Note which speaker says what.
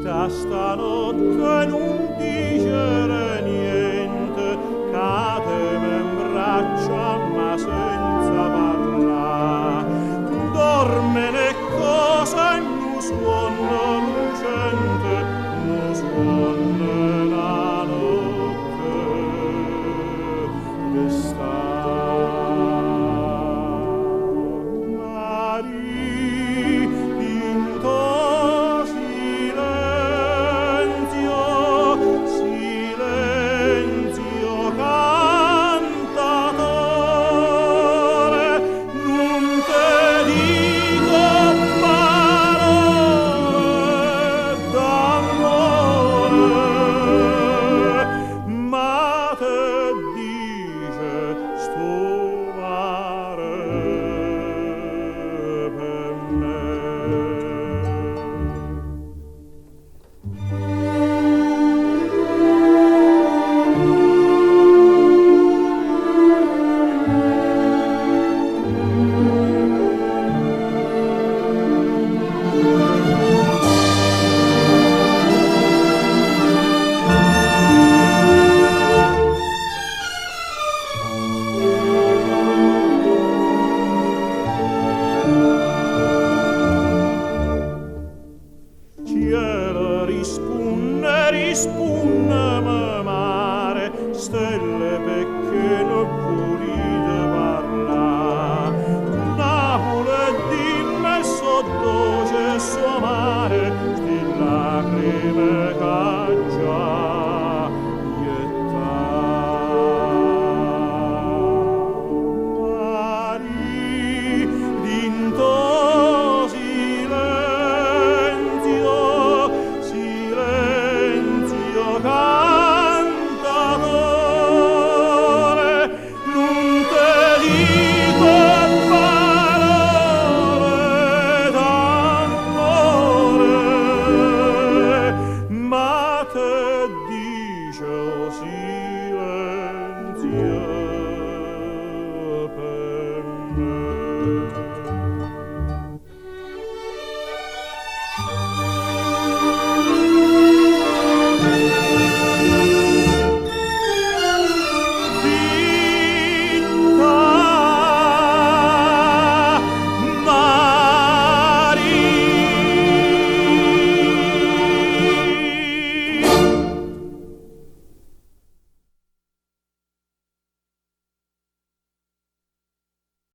Speaker 1: Int'a stanotte nun dicere niente, cademe 'mbraccio a ma senza parlà. Dormene 'e ccose nu suonno lucente, nu suonno 'e na notte d'està. Marì, dint' 'o silenzio, silenzio cantatore, nun te dico parole d'ammore, ma te dice stu mare pe me. Cielo, rispunne, rispunne.